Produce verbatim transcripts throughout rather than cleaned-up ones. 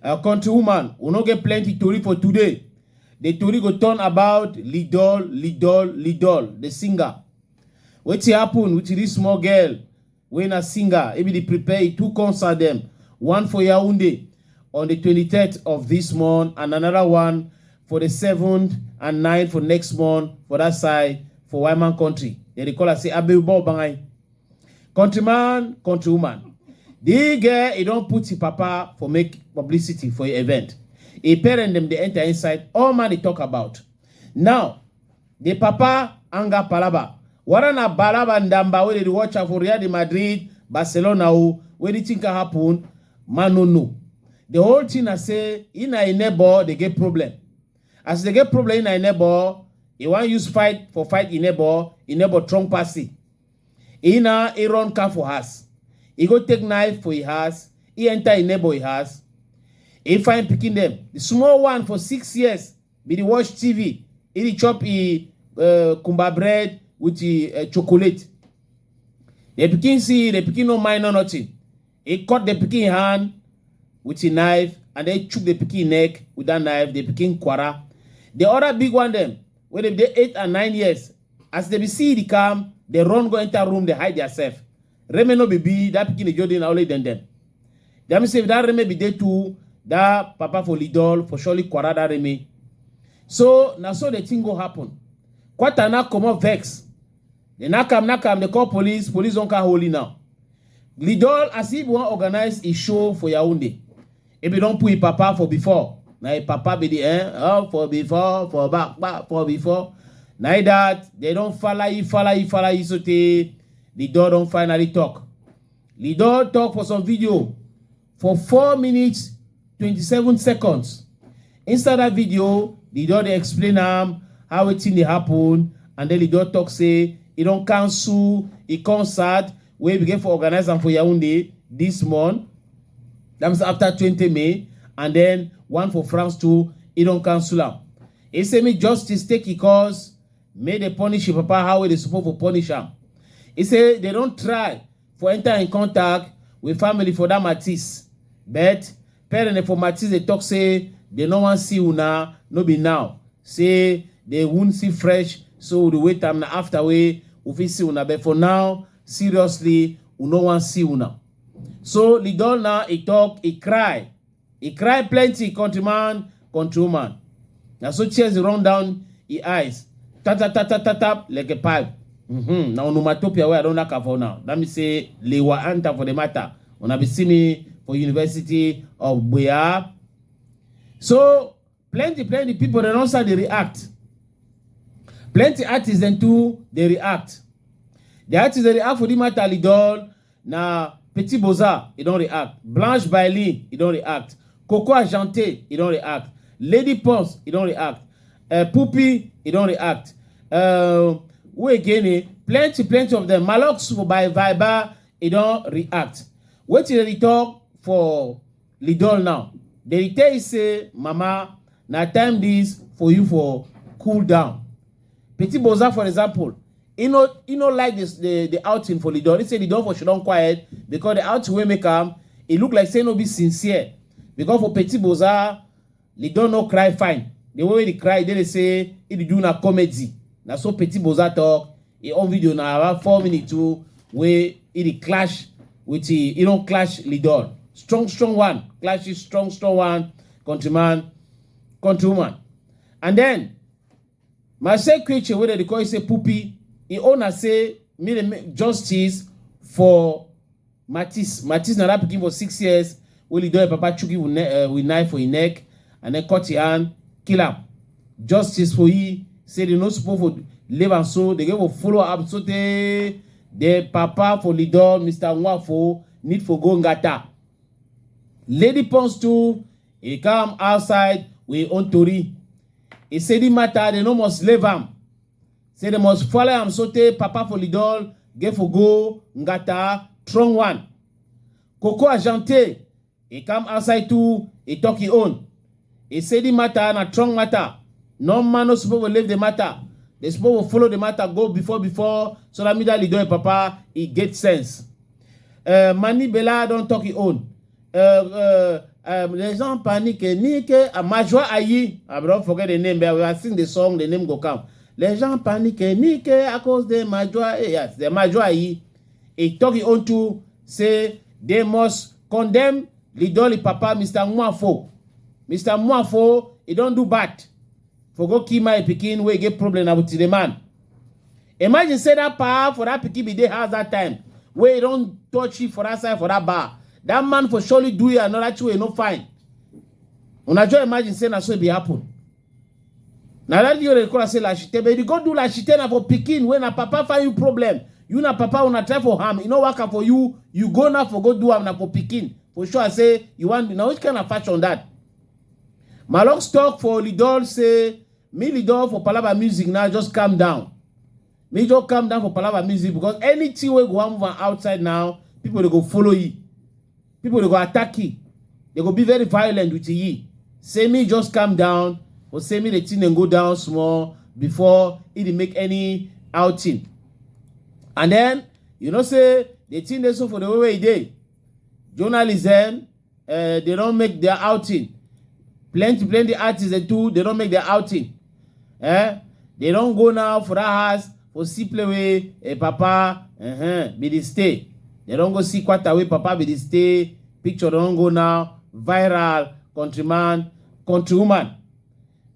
Uh, countrywoman, we no get plenty tori for today. The tori go turn about Lidol, Lidol, Lidol, the singer. Wetin happen with this small girl wey na singer, e be dey prepare e two concert dem, one for Yaoundé on the twenty-third of this month and another one for the seventh and ninth for next month for that side for White Man Country. Dem dey call am say Abeba Obangai. Countryman, countrywoman. The girl, e don put e papa for make publicity for e event. E parent dem dey enter inside, all man dey talk about. Now, the papa anger palaba. Whether na palaba ndamba wey dey watch am for Real de Madrid, Barcelona o, wey the thing can happen, man no know. The whole thing na say e na e neighbor dey get problem. As dey get problem, e na e neighbor, e wan use fight for fight e neighbor, e neighbor strong pass e. E na e run car for house. E go take knife for e house. E enter e neighbor e house. E find pikin dem. The small one for six years be dey watch T V. E dey chop e uh, kumba bread with e uh, chocolate. The pikin see, the pikin no mind no nothing. E cut the pikin hand with e knife and then chook the pikin neck with that knife. The pikin quarrel. The other big one dem wey dey eight and nine years, as dey be see e dey come, dey run go enter room, dey hide theirself. Reme no be be that pikin dey just dey na only dem dem. That mean say if that Reme be dey too, that papa for Lidol for surely quarrel that Reme. So na so the thing go happen. Kwata na comot vex. Dey knack am, knack am, dey call police, police don come hold e now. Lidol, as e be wan organize e show for Yaoundé, e be don put e papa for before. Na e papa be the eh, oh, for before, for back, back, for before. Na e that, dey don fala e, fala e, fala e, so tey Lidol don finally talk. Lidol talk for some video for four minutes, twenty-seven seconds. Inside that video, Lidol dey explain am how wetin dey happen, and then Lidol talk say e don cancel e concert wey e be get for organize am for Yaoundé this month. That means after twenty May, and then one for France too, e don cancel am. E say make justice take e course, make dey punish e papa how wey dey suppose for punish am. E say dey don try for enter in contact with family for that Matisse, but parent for Matisse dey talk say dey no wan see una, no be now. Say dey won see fresh, so we dey wait am na after wey we fit see una. But for now, seriously, we no wan see una. So Lidol now e talk, e cry. E cry plenty, countryman, countrywoman. Na so tears dey run down e eyes. Tap tap tap tap tap tap like a pipe. Mm-hmm. Na onomatopoeia wey I don knack am for now. That mean say Lewa enter for the matter. Una be see me for University of Buea. So plenty plenty people dem don start dey react. Plenty artists dem too dey react. The artists dey react for the matter, Lidol, na Petit Bozar, e don react. Blanche Bailey, e don react. Coco Argenté, e don react. Lady Ponce, e don react. Uh, Pupi, e don react. Uh, who again? Eh? Plenty, plenty of them. Malox for by Viber, e don react. Wetin dey talk for Lidol now? Dey tell you say, Mama, na time this for you for cool down. Petit Bozar, for example, e no e no like this the the outing for Lidol. E say Lidol for she don quiet because the outing wey make am, e look like say no be sincere. Because for Petit Bozar, Lidol no cry fine. The way wey dey cry, dey dey say e dey do na comedy. Na so Petit Bozar talk. E own video na about four minutes too, wey e dey clash with e, e don clash Lidol. Strong strong one, clash is strong strong one, countryman, countrywoman. And then Marcel Creature wey dem dey call e say Pupi, e own na say me dey make justice for Matisse. Matisse na that pikin for six years wey Lidol e papa chook e with, ne- uh, with knife for e neck and then cut e hand, kill am. Justice for e, say dey no suppose for leave am so, dey get for follow am so tey the papa for Lidol, Mister Nwafo, need for go ngata. Lady Ponce too, e come outside with e own tori. E say the matter dey no must leave am. Say dey must follow am so tey papa for Lidol get for go ngata strong one. Coco Argenté, e come outside too, e talk e own. E say the matter na strong matter. No man no suppose for leave the matter. Dey suppose for follow the matter go before before, so that me that Lidol e papa e get sense. Uh, Mani Bella don talk e own. Uh, uh, Um, les gens paniquent, nique, uh, Majoie Ayi. I don't forget the name, but we are sing the song, the name go come. Les gens paniquent, nique, à cause de Majoie. Eh, yes, the Majoie Ayi. He talk his own too, say they must condemn Lidol papa, Mister Mwafo. Mister Mwafo, he don't do bad for go kill my pikin wey get problem na with the man. Imagine say that pa for that pikin be dey house that time wey he don touch it for that side for that bar. That man for surely do it another thing wey no fine. Una just imagine say na so e be happen. Na that thing wey dey call am say lâcheté, but you go do lâcheté na for pikin wey na papa find you problem. You na papa una try for harm, e no work out for you. You go now for go do am na for pikin. For sure say you want na which kind of fashion that? Malox talk for Lidol say me Lidol for palava music now, just calm down. Me just calm down for palava music because anything wey go wan move am outside now, people dey go follow you. People dey go attack you. They go be very violent with you. Say me just calm down, or say me the thing dem go down small before e dey make any outing. And then you know say the thing dey so for the way wey e dey. Journalism, eh, they don make their outing. Plenty, plenty artists dem too, they don make their outing. Eh? They don go now for that house for see place wey, eh, papa, uh-huh, be dey stay. They don go see quarter wey papa be dey stay. Picture don go now viral, countryman, countrywoman.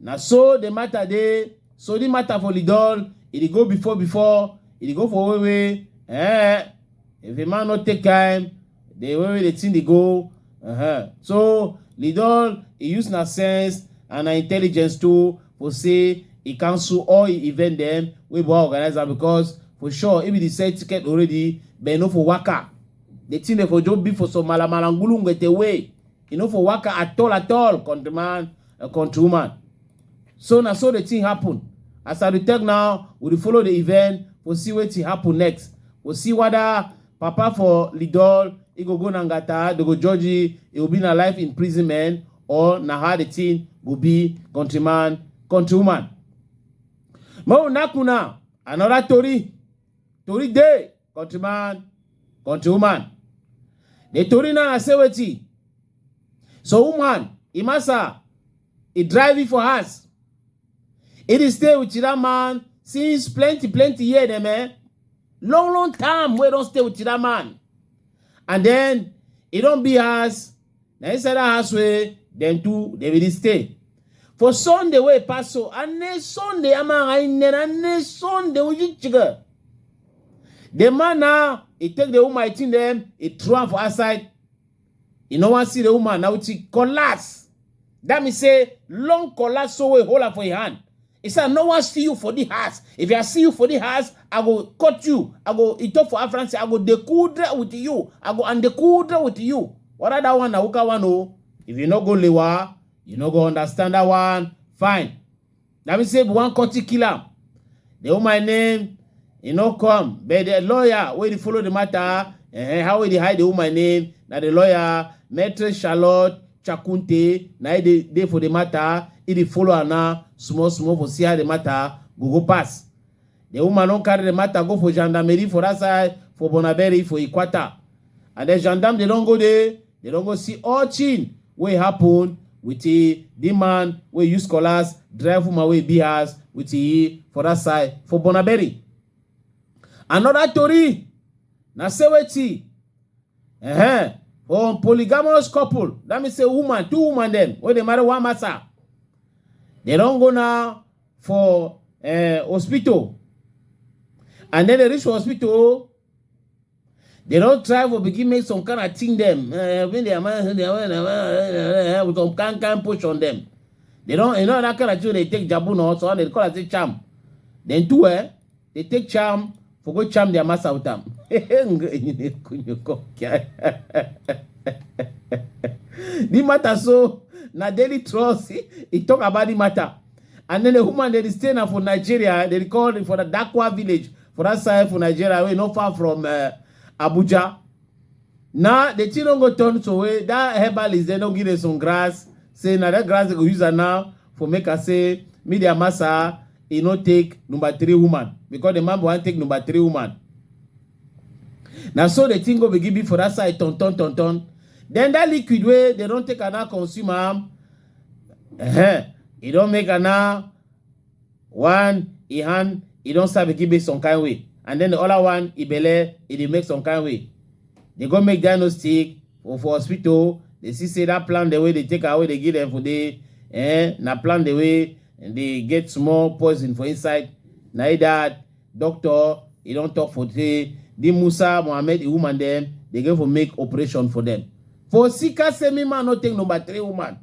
Na so the matter dey. So the matter for Lidol, e dey go before before, e dey go for way way. Eh, if a man no take time, the way wey the thing dey go. Uh-huh. So Lidol, e use na sense and na intelligence too for say e cancel all e event dem wey be wan organize am because for sure e be dey sell ticket already, but e no for waka. The thing dey for just be for some malamala ngulungete way. E no for waka at all at all, countryman, uh, countrywoman. So na so the thing happen. As I dey talk now, we dey follow the event, we see wetin happen next. We see whether papa for Lidol, e go go na ngata, they go judge e, e go be na life imprisonment, or na how the thing go be, countryman, countrywoman. Make we knack una another tori. Tori dey, countryman, countrywoman. The tori now na say wetin? So woman, e massa, e drive e for house. E dey stay with that man since plenty, plenty year dem, eh? Long, long time wey e don stay with that man. And then e don be house. Na inside that house wey dem two dey be dey stay. For Sunday wey pass so, and then Sunday, ama, and then, and then Sunday, we just chiga. The man now, e take the woman, e thing dem, e throw am for outside. E no wan see the woman, na wetin collapse. That mean say long collapse so wey hold am for e hand. E say, "I no wan see you for this house. If I see you for this house, I go cut you. I go," e talk for Afransi, "I go decoudre with you. I go and decoudre with you." Whether that one na wuka one o. If you no go lewa, you no go understand that one. Fine. That mean say we wan cut e kill am. The woman name, e no come. But the lawyer wey dey follow the matter, eh, how we dey hide the woman name, na the lawyer, Maître Charlotte Chakunte, na e dey, dey for the matter, e dey follow am now, small, small for see how the matter go go pass. The woman don carry the matter go for gendarmerie for that side, for Bonaberi, for Ikwata. And the gendarme, they don go there, they don go see all thing wey happen with the, the man wey use cutlass drive woman wey be house with the for that side for Bonaberi. Another tori, na say wetin, uh-huh, for polygamous couple, that mean say woman, two woman dem wey dey marry one massa, they don go now for, eh, hospital. And then they reach for hospital, they don try for begin make some kind of thing dem, eh, when they are, they are, with some kind, kind potion dem. They don, you know, that kind of thing they take jabu no, so they call it charm. Then two, eh, they take charm for go charm their massa with am. The matter so, na Daily Trust, e talk about the matter. And then the woman, they dey stay now for Nigeria, they dey call it for the Dakwa village, for that side for Nigeria, wey no far from, eh, Abuja. Now, the thing don go turn so wey that herbalist, they don give them some grass, say na that grass they go use am now for make am say, me their massa, e no take number three woman, because the man wan take number three woman. Na so the thing go begin be for that side, ton, ton, ton, ton. Then that liquid wey dem don take am now consume am, eh, e don make am now one, e hand, e don start begin make some kind way. And then the other one, e belle, e dey make some kind way. Dey go make diagnostic for, for hospital. Dey see say that plant dem wey dey take am, wey dey give dem for dey, eh, na plant dem wey dey get small poison for inside. Na e that doctor, e don talk for say the Musa Mohammed, e woman dem, dey go for make operation for dem. For sika say me man no take number three woman.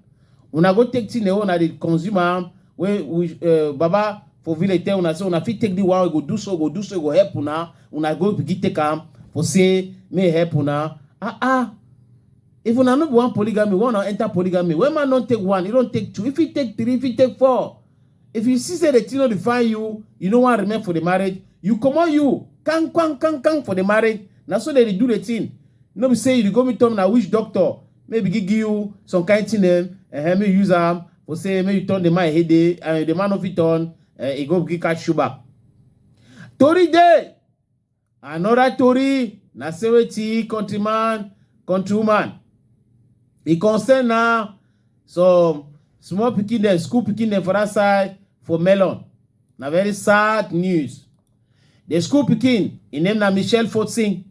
Una go take thing wey una dey consume am, wey we, eh, Baba for village tell una say una fit take the one wey go do so, go do so, e go help una. Una go begin take am for say make e help una. Ah, ah. If una no be one polygamy, why una enter polygamy? When man don take one, e don take two, e fit take three, e fit take four. If you see say the thing no dey fine you, you no wan remain for the marriage, you comot you, kang, kang, kang, kang for the marriage. Na so dem dey do the thing. No be say you dey go meet am na witch doctor, make e begin give you some kind thing dem, eh, make you use am for say make you turn the man head dey, and the man no fit turn, eh, e go begin catch shoe back. Tori dey. Another tori na say wetin, countryman, countrywoman, e concern na some small pikin dem, school pikin dem for that side for Melon. Na very sad news. The school pikin, e name na Michelle Fotsing,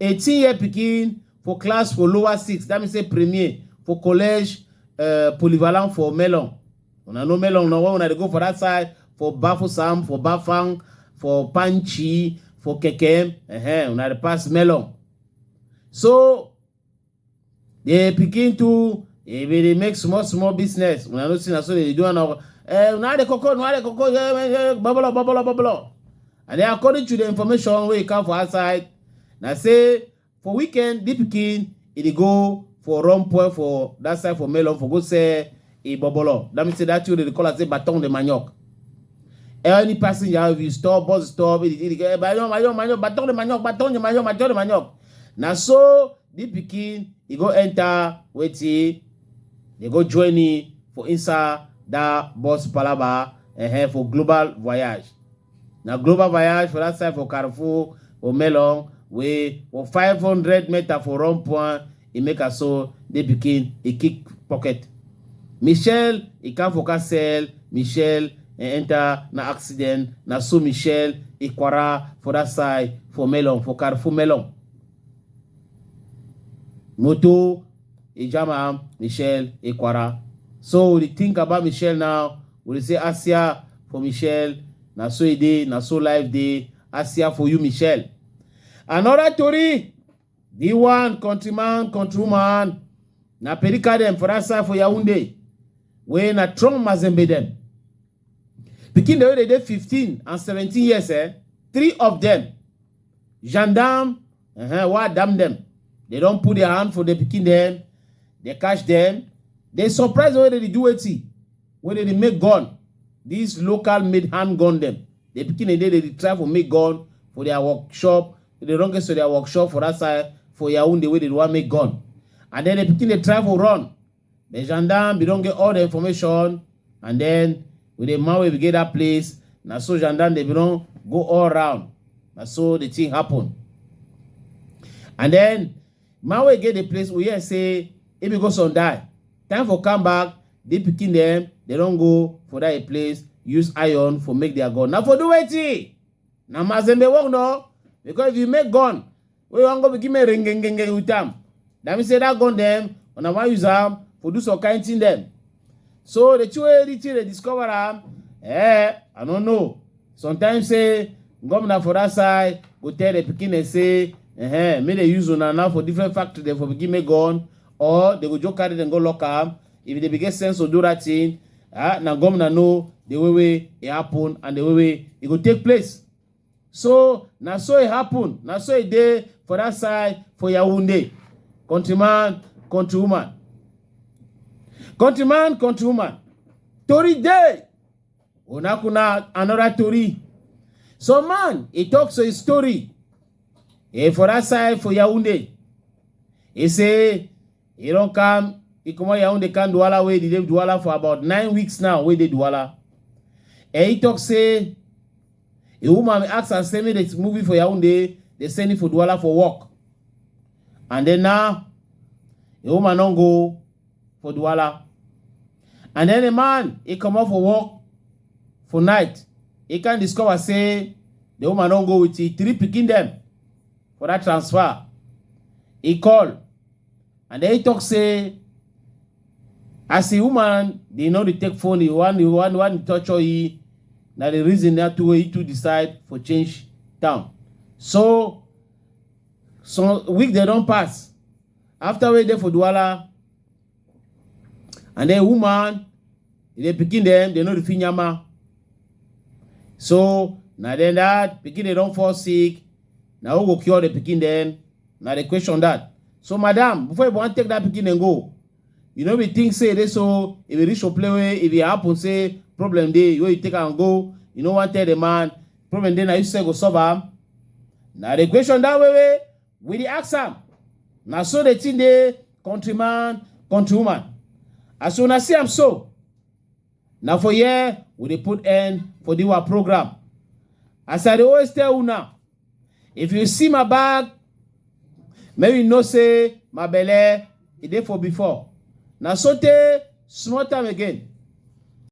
eighteen year pikin for class for lower six, that mean say premier for collège, uh, polyvalent for Melon. Una know Melon now, when una dey go for that side, for Bafoussam, for Bafang, for Pantchi, for Kekem, eh, una dey pass Melon. So, the pikin too, e be dey make small, small business. Una know say na so dey do am now. Eh, una dey koko, una dey koko, eh, eh, eh, bubble, bubble, bubble. And then according to the information wey e come for outside, na say for weekend, the pikin, e dey go for rond-point for that side for Melon for go sell e bobolo. That mean say that thing wey dey call am say bâton de manioc. Any passenger, if you stop, bus stop, e dey, e dey, "Eh, manioc, manioc, manioc, bâton de manioc, bâton de manioc, bâton de manioc." Na so the pikin, e go enter wetin, dey go join e for inside that bus palaba, eh, for Global Voyage. Na Global Voyage for that side for Carrefour, for Melon, wey for five hundred meter for rond-point, e make am so the pikin, e kick pocket. Michelle, e come for car sell, Michelle, e enter na accident, na so Michelle, e kwara for that side for Melon, for Carrefour Melon. Moto, e jam am, Michelle, e kwara. So we dey think about Michelle now, we dey say Asia for Michelle, na so e dey, na so life dey, Asia for you, Michelle. Another tori, the one, countryman, countrywoman, na Perika dem for that side for Yaoundé, wey na Trump Mazembe dem. Pikin dem wey dey dey fifteen and seventeen years, eh, three of dem, gendarme, uh-huh, wey dam dem, dey don put their hand for the pikin dem, dey catch dem. Dey surprise wey dey dey do wetin, wey dey dey make gun. This local made hand gun dem. The pikin dem dey, dey dey try for make gun for their workshop. Dey don get so their workshop for that side for Yaoundé wey dey wan make gun. And then the pikin dey try for run. The gendarme be don get all the information, and then with the man wey be get that place, na so gendarme dey be don go all round. Na so the thing happen. And then man wey get the place, we hear say e be go some die. Time for come back, the pikin dem, dey don go for that place, use iron for make their gun. Na for do wetin? Na Mazembe work, no? Because if you make gun, wey you wan go begin make rengengenge with am, that mean say that gun dem, una wan use am for do some kind thing dem. So the thing wey the thing dey discover am, eh, I no know. Sometimes say governor for that side go tell the pikin dem say, eh, make dey use una now for different factory dem for begin make gun, or dey go just carry dem go lock am. If dey be get sense to do that thing, ah, na governor know the way wey e happen and the way wey e go take place. So na so e happen, na so e dey for that side for Yaoundé. Countryman, countrywoman. Countryman, countrywoman. Tori dey. Una kuna another tori. Some man, e talk so e story. E for that side for Yaoundé. E say e don come, e comot Yaoundé come Douala, wey e dey Douala for about nine weeks now, wey e dey Douala. And e talk say e woman ask am say make dey move e for Yaoundé, dey send e for Douala for work. And then now, The woman don go for Douala. And then the man, he comot for work for night. He come discover say the woman don go with the three pikin dem for that transfer. He call. And then he talk say, as a woman, they no dey take phone, you want, you want, want to touch her, he, na the reason that two, he two decide for change town. So, some week they don pass. After wey dey for Douala, and then woman, the pikin dem, they no dey fit nyama. So, na then that pikin dem don fall sick. Na who go cure the pikin dem? Na the question that. So, madam, before you wan take that pikin dem go, you no be think say dey so, if e reach for play wey, if e happen say problem dey, wey you take am go, you no wan tell the man, problem dey, na you sef go solve am. Na the question that way wey we dey ask am. Na so the thing dey, countryman, countrywoman. As una see am so, na for here we dey put end for the our program. As I dey always tell una, if you see my bag, make you know say my belle, e dey for before. Na so tey small time again,